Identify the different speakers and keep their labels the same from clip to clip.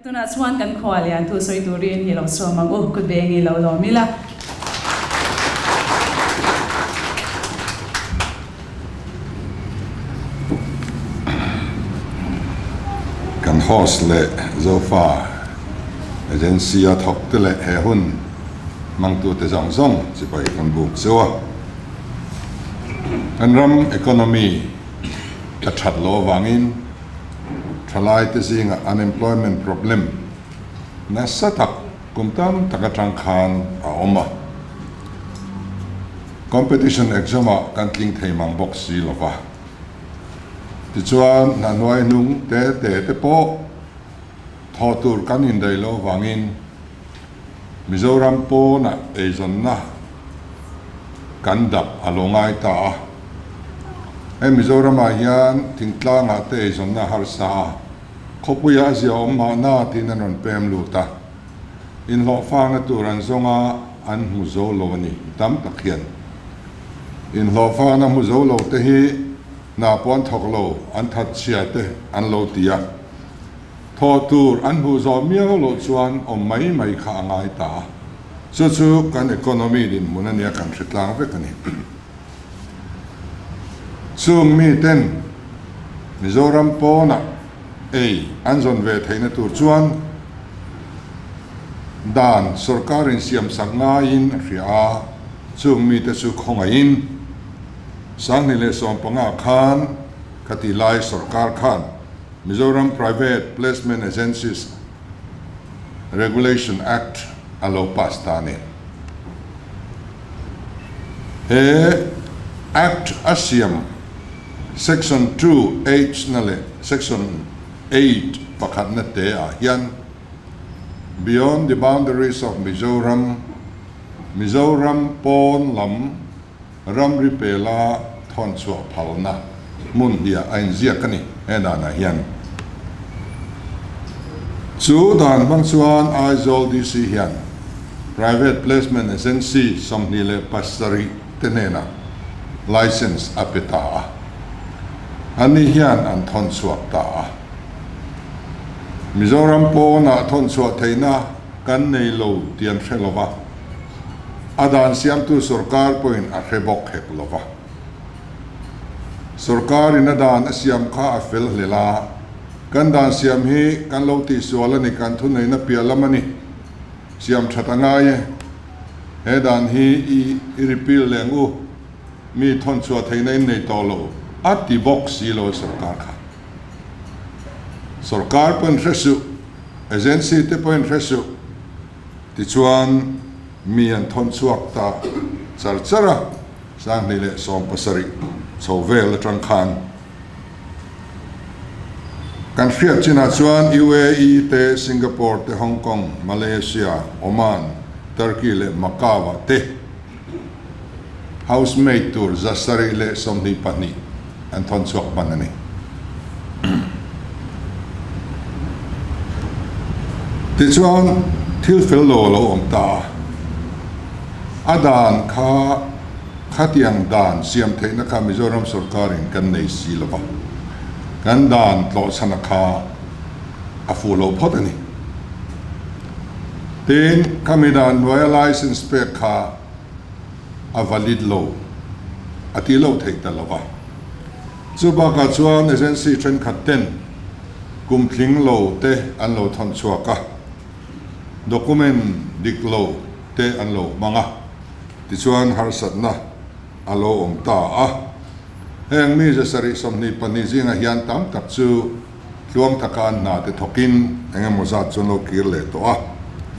Speaker 1: Tunah chuan kan khua lian thu sawi turin hi lo sawm ang u, kut beng i lo lawm ila.
Speaker 2: Kan host leh Zofa Agency a thawk te leh he hun hmangtute zawng zawng chibai kan buk cheu a. Kan ram economy a that loh avangin thalaite zingah unemployment problem nasa tak kum tam tak atang khan a awm a. Competition exam ah kan tling thei mang bawk si lo va. Tichuan hna hnuai hnung te te te pawh thawh tur kan indaih loh avangin Mizoram pawnah eizawnna kan dap a lo ngai ta a. Hei Mizoramah hian thingtlangah te eizawnna harsa a, khawpuiah a ziaawm mahna tiin an rawn pem lut a. Inhlawhfakna tur an zawng a, an hmu zo lo a ni tam tak hian. Inhlawhfakna hmu zo lo te hi hna pawh an thawk lo, an that chhia te an lo ti a. Thawh tur an hmuh zawh miau loh chuan awm mai mai kha a ngai ta a, chu chu kan economy dinhmun a nia kan hre tlang vek a ni. Chung miten Mizoram pawnah ei an zawn ve theihna tur chuan dan sorkar insiamsak ngaiin a hria a, chung mite chu khawngaihin 2015 khan khati lai sorkar khan Mizoram Private Placement Agencies Regulation Act a lo pass ta a ni. He Act a siam Section 2 H na leh Section 8 pakhatna te ah hian Beyond the boundaries of Mizoram, Mizoram pawn lam Ramri pela thawn chhuah phalna hmun hliah a inziak a ni he danah hian. Chu dan hmang chuan Aizawl DC hian Private Placement Agency 27 te hnenah licence a pe ta a, anni hian an thawn chhuak ta a. Mizoram pawnah thawn chhuah theihna kan nei lo tih an hre lova. A dan siamtu sorkar pawhin a hre bawk hek lo va. Sorkarin a dan a siam kha a fel hlel a, kan dan siam hi kan lo tihsual a ni, kan thuneihna piah lam a ni, siam that a ngai e. He dan hi i i repeal leng u, mi thawnchhuah theihna in nei tawh lo, a ti bawk si lo sorkar kha. Sorkar pawhin hre suh, agency te pawhin hre suh. Tichuan, mi an thawn chhuak ta char char a, 2017 chho vel atang khan kan hriat chinah chuan UAE te, Singapore te, Hong Kong, Malaysia, Oman, Turkey leh Macau ah te housemaid tur 722 an thawn chhuak hman a ni. Tichuan, thil fel lo a lo awm ta a, a dan kha khatiang dan siam theihna kha Mizoram sorkarin kan nei si lo va, kan dan tlawhchhana kha a fuh lo phawt a ni. Tin, khami dan hnuaia license pek kha a valid lo a ti lo theih ta lo va. Chu bakah chuan agency thenkhat ten kum tling lo te an lo thawn chhuak a, document dik lo te an lo hmang a, tichuan harsatna a lo awm ta a. Heng mi 722 zingah hian tam tak chu tluang taka an hna te thawkin eng emaw zat chu an lo kir leh tawh a,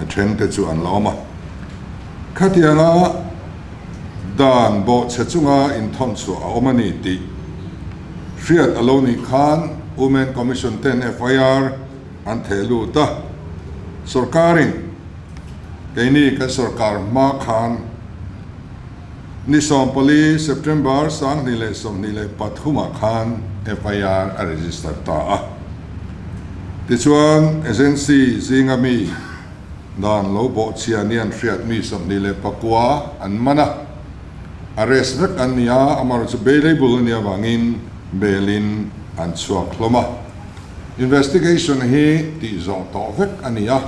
Speaker 2: a then te chu an la awm a. Khatianga dan bawhchhe chunga inthawn chhuah a awm a ni tih hriat a lo nih khan Women Commission ten FIR an theh lut a, sorkarin keini kan sorkar hma khan Ni 14 September 2023 ah khan FIR a register ta a. Tichuan agency zinga mi dan lo bawhchhia ni an hriat mi 29 an man a, arrest vek an ni a, amaherawhchu bailable a nih avangin bail in an chhuak hlawm a. Investigation hi tih zawh tawh vek a ni a.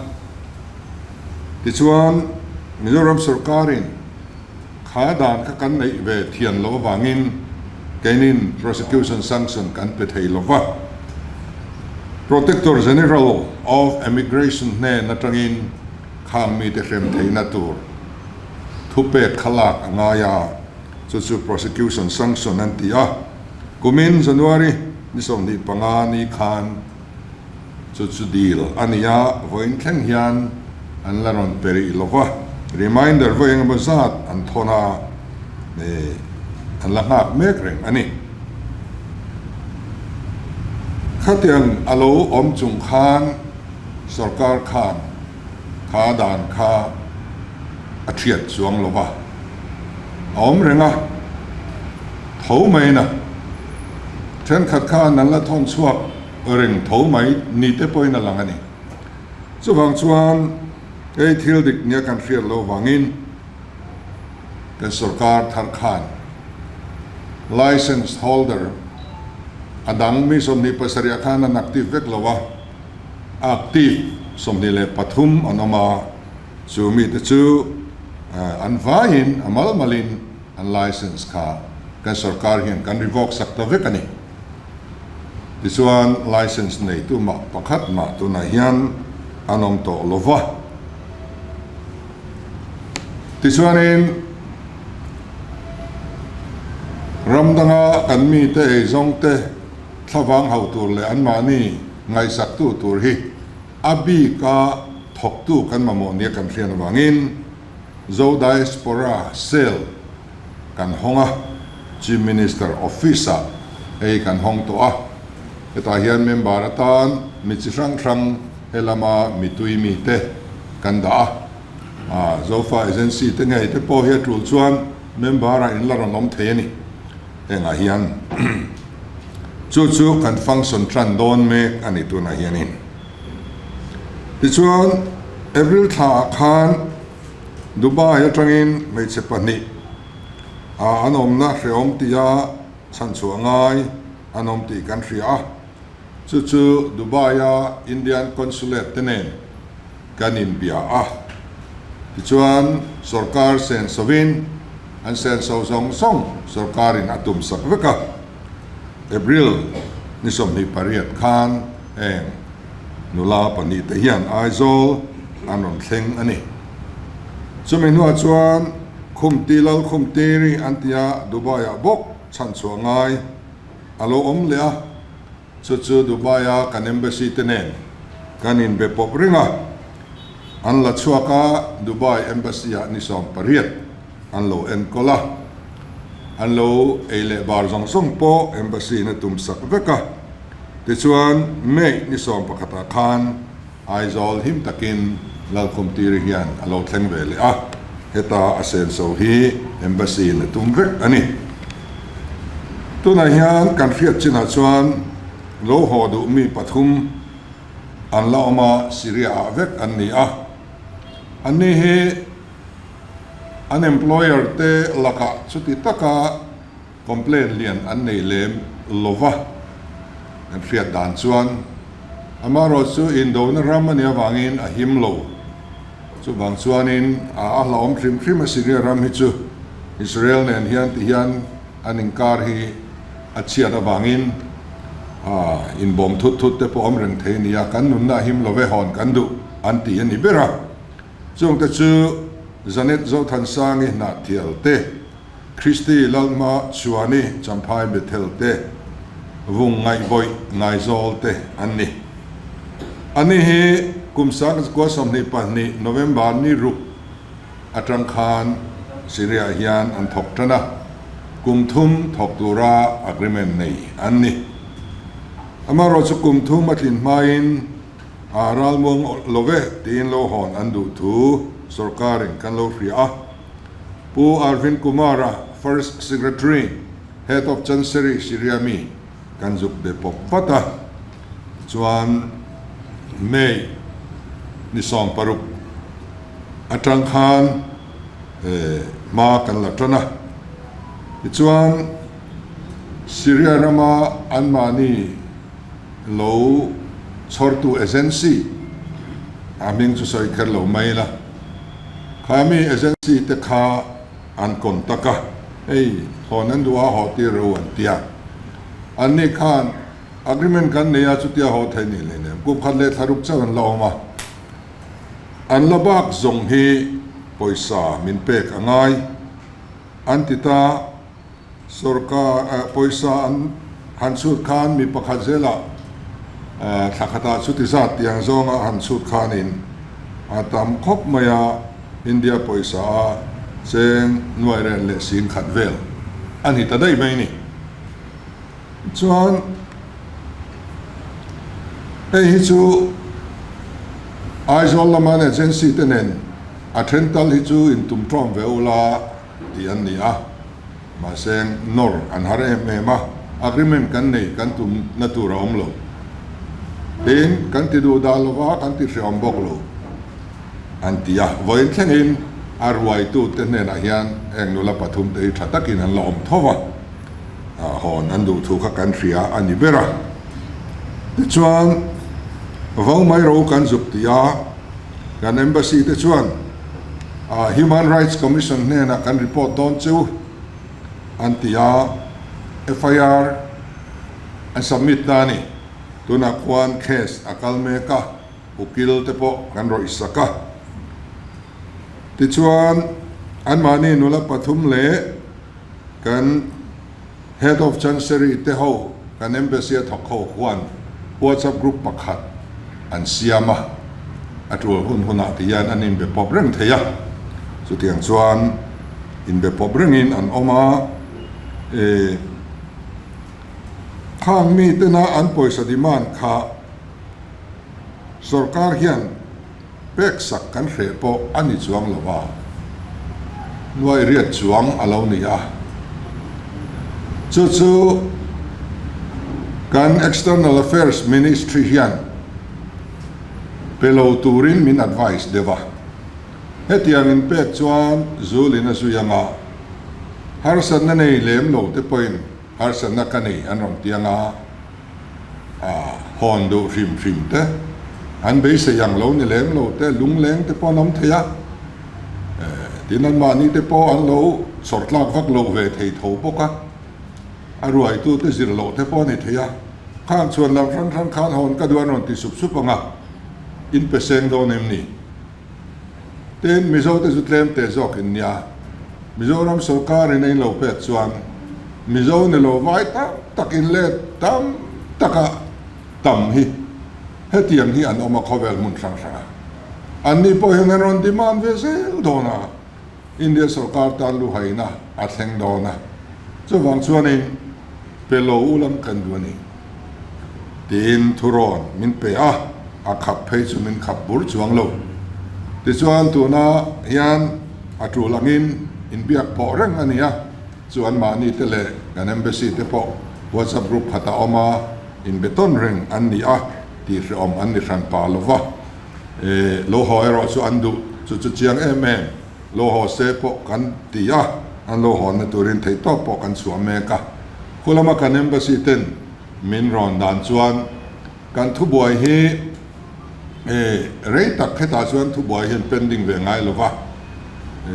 Speaker 2: Tichuan, Mizoram sorkarin kha dan kha kan neih ve thian loh avangin keinin prosecution sanction kan pe thei lo va. Protector General of Immigration hnen atangin khang mite hrem theihna tur thupek kha lak a ngai a, chu chu prosecution sanction an ti a. Kumin January ni 25 ni khan chu chu dil a ni a, vawiin thleng hian an la rawn pe rih lo va, reminder vawi engemaw zat an thawn a, an la nghak mek reng a ni. Khatiang a lo awm chung khan sorkar khan kha dan kha a thiat chuang lo va, a awm reng a, tho mai na. Thenkhat khan an la thawn chhuak reng tho mai ni te pawhin a lang a ni. Chuvang chuan hei thil dik nia kan hriat loh vangin kan sorkar thar khan Licence holder a dang mi 27 ah khan an active vek lo a, active 23 an awm a, chu mite chu an vaiin a mal malin an licence kha kan sorkar hian kan revoke sak ta vek a ni. Tichuan licence neitu mah pakhat mah tunah hian an awm tawh lo va. Tichuanin ram danga kan mite eizawngte thlavang hauh tur leh anmahni ngaihsaktu tur hi a bika thawktu kan mamawh nia kan hriat avangin Zo Diaspora Cell kan hawng a, Chief Minister Office-ah hei kan hawng tawh a. Hetah hian member atan mi chi hrang hrang he lama mitui mite kan dah a. Zofa Agency te ngei te pawh hi a tul chuan member-ah in la rawn awm thei a ni. Hengah hian chu chu kan function tan dawn mek a ni tunah hianin. Tichuan April thlaah khan Dubai atangin hmeichhe pahnih ah an awmna hrehawm tia chhanchhuah ngai an awm tih kan hria a, chu chu Dubai-a Indian Consulate te nen kan inbia a. Tichuan sorkar senso-in an senso zawng zawng sorkarin a tumsak vek a. April ni 28 khan heng nula pahnihte hian Aizawl an rawn thleng a ni. Chumi hnuah chuan Khumti Lal Khumtiri an tia Dubai-ah bawk chhanchhuah ngai a lo awm leh a, chu chu Dubai-a kan Embassy te nen kan inbe pawp reng a, an la chhuak a, Dubai Embassy-ah ni 18 an lo enkawl a, an lo ei leh bar zawng zawng pawh Embassy in a tum sak vek a. Tichuan, May ni 11 ah khan Aizawl him takin Lalkhumtiri hian a lo thleng ve leh a, heta a senso hi Embassy in a tum vek a ni. Tunah hian kan hriat chinah chuan lo haw duh mi pathum an la awm a, Syria ah vek an ni a. Anni hi an employer te lakah chuti taka complaint lian an nei lem lova kan hriat dan chuan amaherawh chu indona ram a nih avangin a him lo. Chuvang chuanin a hlauhawm hrim hrim a Syria ram hi chu Israel nen hian ti hian an inkar hi a chhiat avangin inbawm thut thut te pawh awm reng thei a ni a, kan nunna a him lo ve hawn kan duh an ti a ni ber a. Chungte chu Janet Zothansangi Hnahthial te, Christy Lalhma Chhuani Champhai Bethel te, Vung Ngaihbawih Ngaizawl te an ni. Ani hi kum 2022 November ni ruk atang khan Syria hian an thawk tan a, kum thum thawk tura agreement nei an ni. Amaherawhchu kum thum a tlin hmain A ralmuang lo ve tiin lo hawn an duh thu sorkarin kan lo hria a. Pu Arvind Kumar-a First Secretary, Head of Chancery Syria mi kan zuk be pawp vat a. Tichuan May ni 16 atang khan hma kan la tan a. Tichuan Syria rama anmahni lo. Chhawrtu agency a hming chu sawi kher lo mai ila, kha mi agency te kha an contact a, hei hawn an duh a haw tir ro an ti a. Anni khan agreement kan nei a chutia haw thei nih leh nem kum khat leh thla ruk chauh an la awm a, an la bak zawng hi pawisa min pek a ngai an ti ta. Sorkar pawisa an han chhut khan mi pakhat zelah thla khatah chuti zat tiang zawnga han chhut khanin a tam khawp mai a, India pawisa a cheng nuai ren leh sing khat vel a ni ta daih mai ni. Chuan hei hi chu Aizawl lama an agency te nen a then tal hi chu intum tawm ve ula tih an ni a, mahse nawr an har em em a, agreement kan nei kan tum na tur a awm lo. Tin, kan ti duh dah lova kan ti hreawm bawk lo an ti a, vawiin thlengin a ruaitute hnenah hian heng nula pathumte hi tha takin an la awm tho va, hawn an duh thu kha kan hria a ni ber a. Tichuan, vo mai ro kan zuk ti a. Kan Embassy te chuan Human Rights Commission hnenah kan report dawn chu an ti a, FIR an submit ta a ni. Tunah khuan case a kal mek a, ukil te pawh kan rawih sak a. Tichuan, anmahni nula pathum leh kan Head of Chancery te ho kan Embassy a thawk ho huan WhatsApp group pakhat an siam a, a tul hun hunah ti hian an inbe pawp reng thei a, chutiang chuan inbe pawp rengin an awm a, e khang mi tena an pawisa demand kha sorkar hian Pek sak kan hreh pawh a ni chuang lo va, nuai riat chuang a lo ni a. Chu chu kan External Affairs Ministry hian pe lo turin min advice deuh a. Hetiang in pek chuan zulin a zui anga harsatna nei lem lo te pawhin harsatna ka nei an rawn ti anga. A hawn duh hrim hrim te, an beisei ang lo ni lem lo te, lungleng te pawh an awm thei a, tin anmahni te pawh an lo chawr tlak vak lo ve thei tho bawk a, a ruaitu te zir loh te pawh a ni thei a, khang chhuan lam hrang hrang khan hawn ka duh an rawn ti sup sup ang a, in pe seng dawn em ni? Tin, Mizo te chu tlem teh zawk in nia. Mizoram sorkar in a in lo pek chuan Mizo ni lo vai tam tak in let tam taka tam hi hetiang hi an awm a khawvel hmun hrang hrang a. Anni pawh hian an rawn demand ve zel dawn a, India sorkar tan luhaina a thleng dawn a. Chuvang chuanin pe lo u lam kan duh a ni. Tiin thurawn min pe a, a khap phei chu min khap bur chuang lo. Tichuan tuna hian a tul angin inbiak pawh reng a ni a, chu anmahni te leh kan embassy te pawh WhatsApp group khatah awm a, inbe tawn reng an ni a tih hreawm an ni hran pah lo va. E, lo haw erawh chu an duh chu chu chiang em em, lo haw se pawh kan ti a, an lo hawnna turin theihtawp pawh kan chhuah mek a. Khulama kan embassy ten min rawn dan chuan kan thubuai hi e rei tak hetah chuan thubuai hian pending ve ngai lova,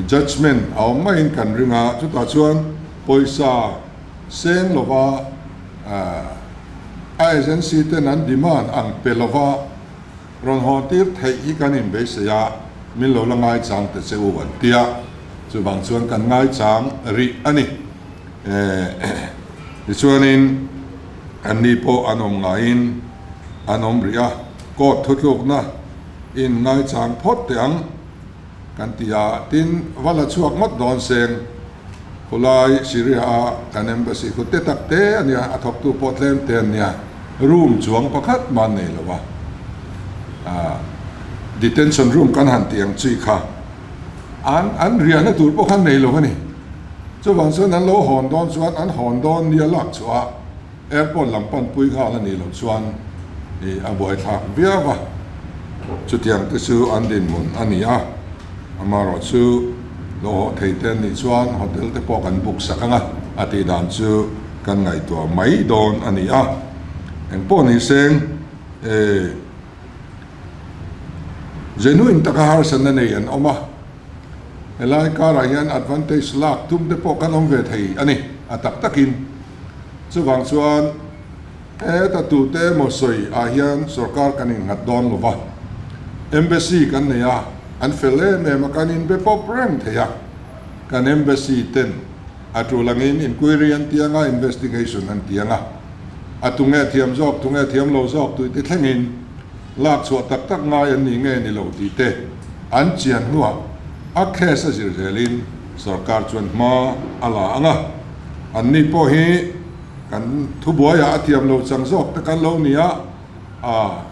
Speaker 2: judgement a awm maiin kan ring a, chutah chuan pawisa seng lova a agency ten an demand ang pe lova rawn hawn tir theih hi kan inbeisei a, min lo la ngaichang ta che u an ti a, chuvang chuan kan ngaichang rih a ni. Tichuanin anni pawh an awm ngaiin an awm rih a, court thutlukna in ngaichang phawt teh ang kan ti a, tin va la chhuak ngawt dawn seng khulai Syria a kan embassy khu te tak te a nia, a thawktu pawh tlem te an nia, room chuang pakhat mah an nei lo a, detention room kan han tih ang chi kha an an riahna tur pawh khan nei lo a ni. Chuvang chuan an lo hawn dawn chuan an hawn dawn nia lak chhuah a, airport lam panpui nghal a nih loh chuan ih a buaithlak viau a. Chutiang te chu an dinhmun a ni a, amaherawh chu lo haw thei te an nih chuan hotel te pawh kan book sak ang a, a tih dan chu kan ngaihtuah mai dawn a ni a. Engpawh ni seng. E Genuine taka harsatna nei an awm a, helai karah hian advantage lak tum te pawh kan awm ve thei a ni, a tak takin. Chuvang chuan heta tute emaw sawi ah hian sorkar kan innghat dawn lo va, Embassy kan nei a, an fel em em a, kan inbe pawp reng thei a, kan Embassy ten a tul angin inquiry an ti anga, investigation an ti anga, a tunge thiam zawk, tunge thiam lo zawk tih te thlengin lak chhuah tak tak ngai an ni nge ni lo tih te an chian hnuah a case a zir zelin sorkar chuan hma a la ang a. Anni pawh hi kan thubuaiah a thiam lo chang zawk te kan lo ni a, a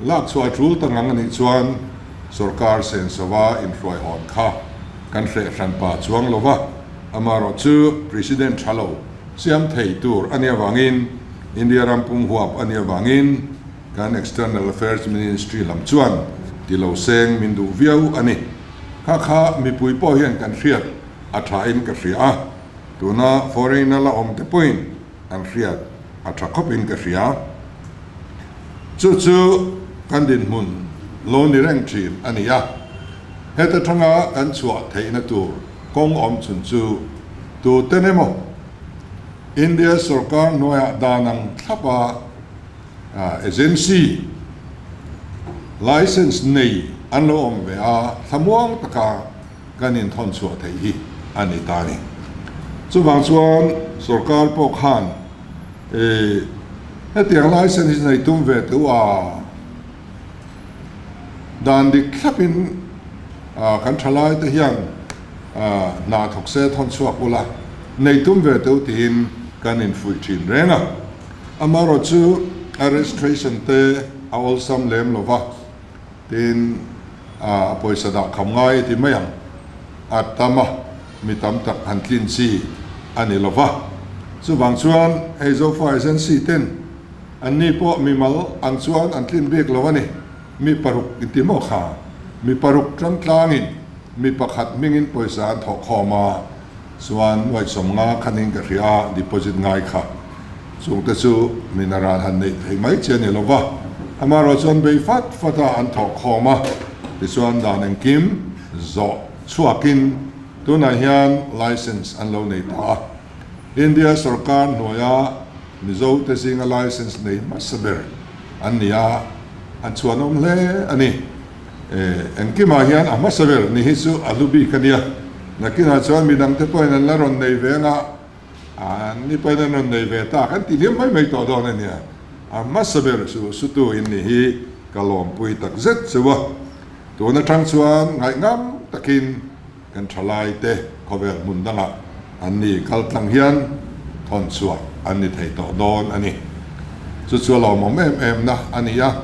Speaker 2: lak chhuah a tul ta ngang a nih chuan sorkar sensova inhruaihawn kha kan hreh hran pa chuang lo va, amaherawhchu President tha lo siam thei tur a nih avangin India ram pum huap a nih avangin kan External Affairs Ministry lam chuan ti lo seng min duh viau a ni. Kha kha mipui pawh hian kan hriat a thain ka hria a, tuna foreign a la awm te pawhin an hriat a tha khawpin ka hria. Chu chu kan dinhmun lo ni reng thin a ni a, heta thanga kan chhuah theihna tur kawng awm chhun chu tuten emaw India sorkar hnuaiah dan ang thlap a agency license nei an lo awm ve a, thlamuang taka kan inthawn chhuah theih hi a ni ta a ni. Chuvang chuan sorkar pawh khan hetiang license hi nei tum ve teuh a, dan dik thlapin kan thalai te hian hna thawk se thawn chhuak ula nei tum ve teuh tiin kan infuih thin reng a. Amaherawh chu a registration te a awlsam lem lo va, tin a pawisa dah kham ngai a ti mai ang, a tam a, mi tam tak han tlin chi a ni lo va. Chuvang chuan hei Zofa Agency ten Anni pawh mimal ang chuan an tlin bik lo a ni. Mi paruk inti maw kha? Mi paruk tlangtlangin mi pakhat hmingin pawisa an thawh khawm a, chuan nuaihsawm nga khanin ka hria a, deposit ngai kha. Chungte chu mi naran han neih theih mai che a ni lo va, amaherawh chuan bei fat fat a an thawh khawm a, tichuan dan engkim zawh chhuakin tunah hian license an lo nei ta a. India sorkar hnuaia Mizo te zinga license nei hmasa ber an ni a, an chhuanawm hle a ni. Engkimah hian a hmasa ber ni hi chu a hlu bik a nia. Nakinah chuan midang te pawhin an la rawn nei ve anga, an ni pawhin an rawn nei ve ta kan ti hliam mai mai tawh dawn a nia. A hmasa ber chu sutu in ni hi ka lawmpui tak zet cheu a. Tun atang chuan ngaihngam takin Kan thalaite khawvel hmun dangah an ni kal tlang hian thawn chhuah an ni thei tawh dawn a ni. Chu chu a lawmawm em em na a ni a.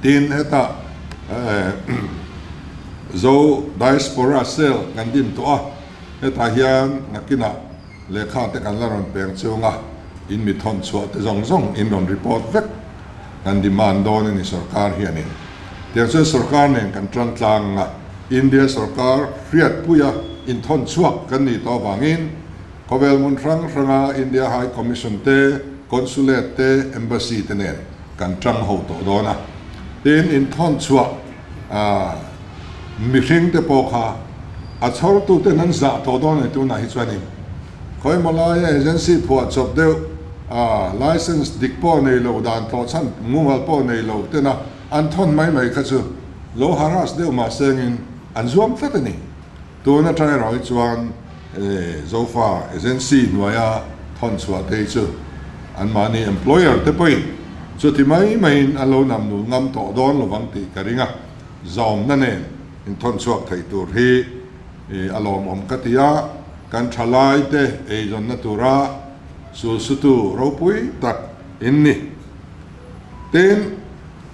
Speaker 2: Tin, hetah Zo Diaspora Cell kan din tawh a, hetah hian nakinah lehkha te kan la rawn peng chung a, in mi thawn chhuah te zawng zawng in rawn report vek kan demand dawn a ni sorkar hianin. Tiang chuan sorkar nen kan tang tlang a, India sorkar hriatpuia inthawn chhuak kan nih tawh avangin khawvel hmun hrang hranga India High Commission te, Consulate te, Embassy te nen kan tang ho tawh dawn a. Tin, inthawn chhuah mihring te pawh kha a chhawrtu ten an zah tawh dawn a ni tunah hi chuanin khawimaw laia agency phuah chawp deuh license dik pawh nei lo dan tawh chhan mumal pawh nei lo tena an thawn mai mai kha chu lo harass deuh mah sengin an zuam tlat a ni. Tun atang erawh hi chuan Zofa agency hnuaia thawn chhuah te hi chu anmahni employer te pawhin chuti mai maiin an lo nam nul ngam tawh dawn lovang tih ka ring a, zawmna nen inthawn chhuak theih tur hi a lawmawm ka ti a, kan thalai te eizawnna tura sulsutu ropui tak in ni. Tin,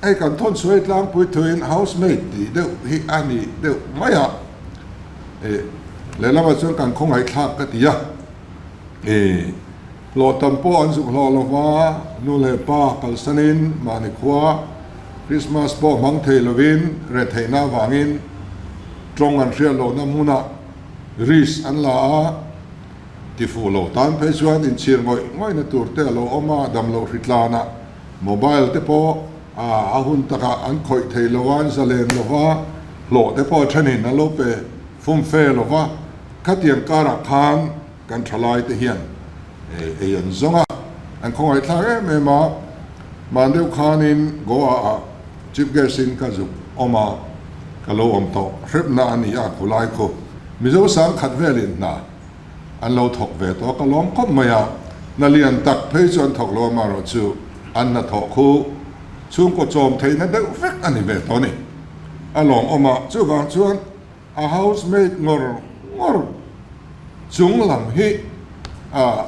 Speaker 2: hei kan thawn chhuai tlangpui thuin housemaid tih deuh hi a ni deuh mai a, ih lehlamah chuan kan khawngaihthlak ka ti a, ih hlawh tam pawh an zuk hlawh lo va, nu leh pa kalsanin mahni khua Christmas pawh hmang thei lovin retheihna avangin tawng an hriat lohna hmunah risk an la a, Tifuh lo tan phei chuan inchhir ngawih ngawihna tur te a lo awm a, damloh hritlanah mobile te pawh A hun takah an khawih thei lo a, an zalen lo va, hlawh te pawh a thenin an lo pe fum fe lo va. Khatiang karah khan kan thalai te hian ei an zawng a, an khawngaihthlak em em a. Hman deuh khanin Goa ah Chief Guest in ka zuk awm a, ka lo awm tawh hrepna a ni a, khulai khu Mizo sangkhat velin hna an lo thawk ve tawh a, ka lawm khawp mai a, hna lian tak phei chu an thawk lo amaherawh chu an hnathawh khu chhungkaw chawm theihna deuh vek a ni ve tawh a ni. A lawmawm a, chuvang chuan a housemaid ngawr ngawr chung lam hi a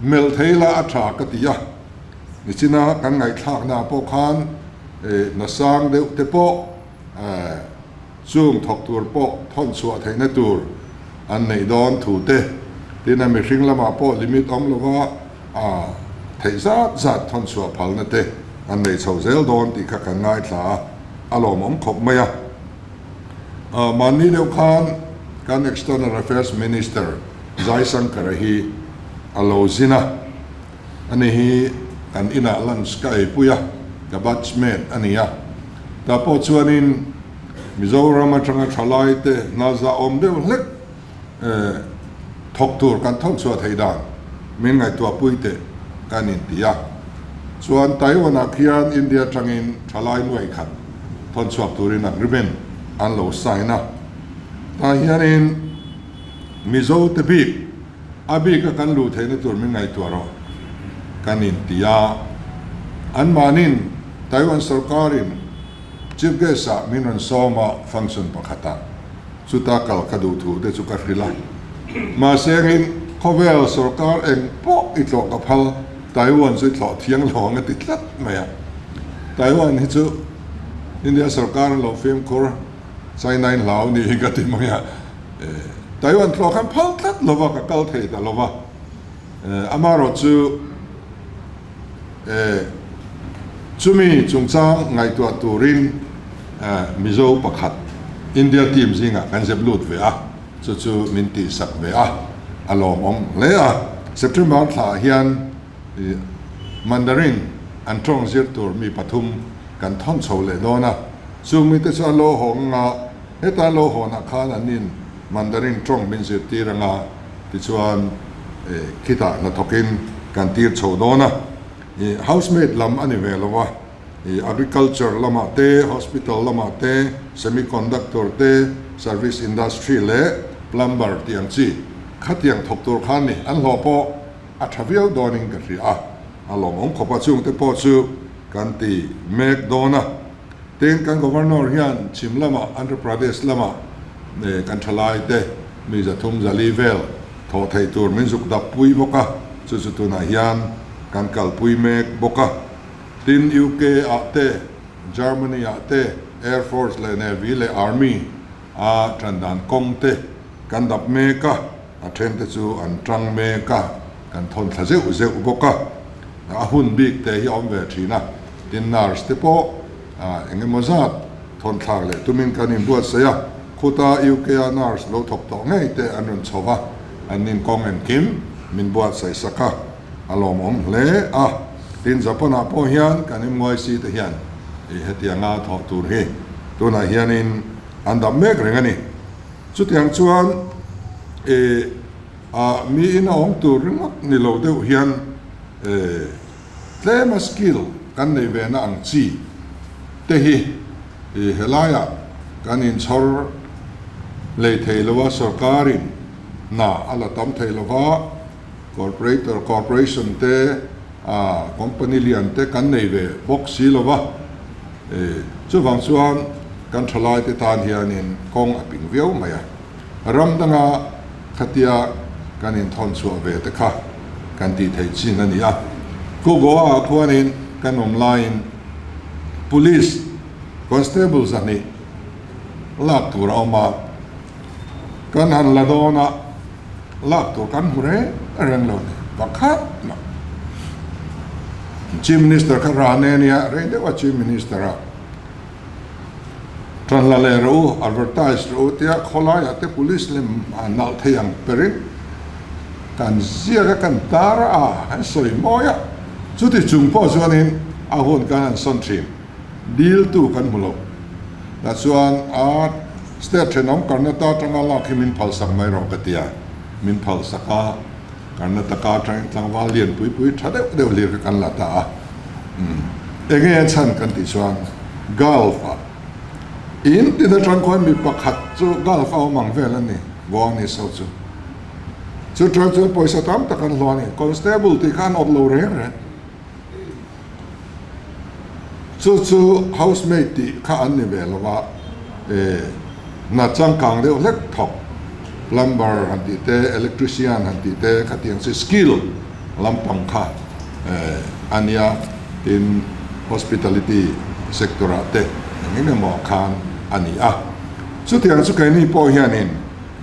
Speaker 2: melh thei la a tha ka ti a, nichina kan ngaihthlaknaah pawh khan hna sang deuh te pawh Chung thawk tur pawh thawn chhuah theihna tur an neih dawn thu te, tin a mihring lamah pawh limit awm lova a theih zat zat thawn chhuah phalna te an nei chho zel dawn tih kha kan ngaithla a, a lawmawm khawp mai a. Mahni deuh khan kan External Affairs Minister Jaishankar-a hi a lo zin a, ani hi kan inah lunch ka eipui a, ka batchmate a ni a, tah pawh chuanin Mizoram atanga thalai te hna zahawm deuh hlek thawk tur kan thawn chhuah theih dan min ngaihtuahpui teh kan inti a. Chuan Taiwan-ah khian India atangin thalai nuai khat thawn chhuak turin agreement an lo sign a. Tah hianin Mizo te bik a bika kan luh theihna tur min ngaihtuah rawh kan inti a. Anmahnin Taiwan sorkarin Chief Guest ah min rawn sawm a, function pakhat ah chuta kal ka duh thu te chu ka hrilh a. Mahse engin khawvel sorkar eng pawh i tlawh ka phal, Taiwan chu i thlawh thiang lo ang a ti tlat mai a. Taiwan hi chu India sorkar an lo fimkhur, China in hlau ni hi ka ti mai a. Taiwan tlawh khan phal tlat lo va, ka kal thei ta lo va. Amaherawh chu. Chumi chungchang ngaihtuah turin Mizo pakhat India team zingah kan zep lut ve a, chu chu min tihsak ve a, a lawmawm hle a. September thlaah hian Mandarin an tawng zir tur mi pathum kan thawn chho leh dawn a, chung mite chu a lo hawng anga, heta lo hawnah khan an in Mandarin tawng min zirtir anga, Tichuan khitah hnathawkin kan tir chho dawn a, ih housemaid lam a ni ve lo a, ih agriculture lamah te, hospital lamah te, semiconductor te, service industry leh plumber tih ang chi khatiang thawk tur khan ni an hlawh pawh a tha viau dawnin ka hria a, a lawmawm khawp a chungte pawh chu kan ti mek dawn a. Tin, kan Governor hian chhim lamah Andhra Pradesh lamah kan thalai te mi 300 400 vel thawh theih tur min zuk dap pui bawk a, chu chu tunah hian kan kalpui mek bawk a. Tin, UK ah te, Germany ah te Air Force leh Navy leh Army a tan dan kawng te kan dap mek a, a then te chu an tang mek a, kan thawn thla zeuh zeuh bawk a. A hun bik te hi a awm ve thin a. Tin nurse te pawh eng emaw zat thawn thlak leh tumin kan inbuatsaih a, khuta UK a nurse lo thawk tawh ngei te an rawn chho va, an inkawng engkim min buatsaih sak a, a lawmawm hle a. Tin Japan ah pawh hian kan MYC te hian hetianga thawh tur hi tunah hianin an dap mek reng a ni. Chutiang chuan mi in a awm tur ringawt ni lo deuh hian Tlema skill kan nei ve na ang chi te hi helaiah kan inchhawr lei thei lo a, sorkarin hna a la tam thei lo va, corporator, corporation te, company lian te kan nei ve bawk si lo va, chuvang chuan kan thalai te tan hianin kawng a ping viau mai a. Ram danga khatia kan inthawn chhuah ve te kha kan tih theih chin a ni a. Khu Goa-ah khuanin kan awm laiin Police Constable 200 lak tur a awm a, kan han la dawn a, lak tur kan hmu reng reng lo ni pakhat mah. Chief Minister kha Rane a nia, rei deuh a Chief Minister a. Ṭan la leh rawh u, advertise rawh u tia khawlaiah te police lem a nalh thei ang perin kan ziak a, kan tar a, kan sawi mawi a. Chuti chung pawh chuanin a hun kan han sawn ṭhin. Diltu kan hmu lo. Tah chuan a state thenawm Karnataka atanga lak hi min phalsak mai rawh ka ti a, min phalsak a, Karnataka atangin tlangval lian pui pui tha deuh deuh hlir kha kan la ta a. Umm enge a chhan kan tih chuan Gulf ah in tin atang khuan mi pakhat chu Gulf a awm ang vel a ni, Goanese ho chu. Chu tang chuan pawisa tam tak an hlawh a ni, Constable tih kha an awp lo reng reng. Chu chu housemaid tih kha an ni ve lo va, eh hna changkang deuh hlek thawk, plumber han tih te, electrician han tih te khatiang chi skill lampang kha eh a nia, tin hospitality sector ah te eng eng emaw ah khan a ni a. Chutiang chu keini pawh hianin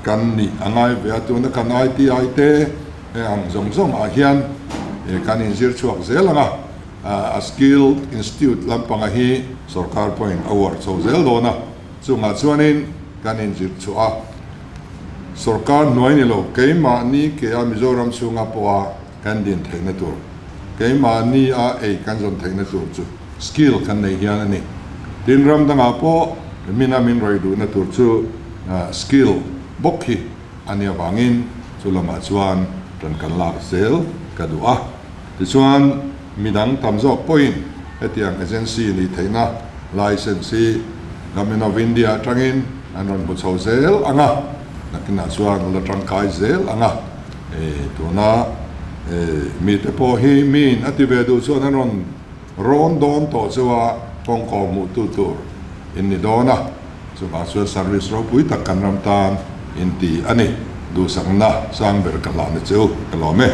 Speaker 2: kan nih a ngai ve a, tuna kan ITI te, Heng ang zawng zawng ah hian kan inzir chhuak zel ang a, a Skill Institute lampanga hi sorkar pawhin a uar chho zel dawn a, chungah chuanin kan inzir chhuah a, sorkar hnuai ni lo keimahni ke a Mizoram chhunga pawha kan din theihna tur, keimahni a ei kan zawn theihna tur chu skill kan nei hian a ni. Tin, ram dangah pawh mina min rawih duhna tur chu skill bawk hi A nih avangin chu lamah chuan ṭan kan lak zel ka duh a. Tichuan, midang tam zawk pawhin hetiang agency nih theihna license hi Government of India atangin an rawn hmu chho zel ang a, nakinah chuan a la tangkai zel ang a. Tuna mite pawh hi miin a ti ve duh chuan an rawn rawn dawn tawh chu a kawngkaw hmuhtu tur in ni dawn a. Chuvang chuan service ropui tak kan ram tan in ti a ni. Duhsakna sang ber ka hlan a che u, ka lawm e.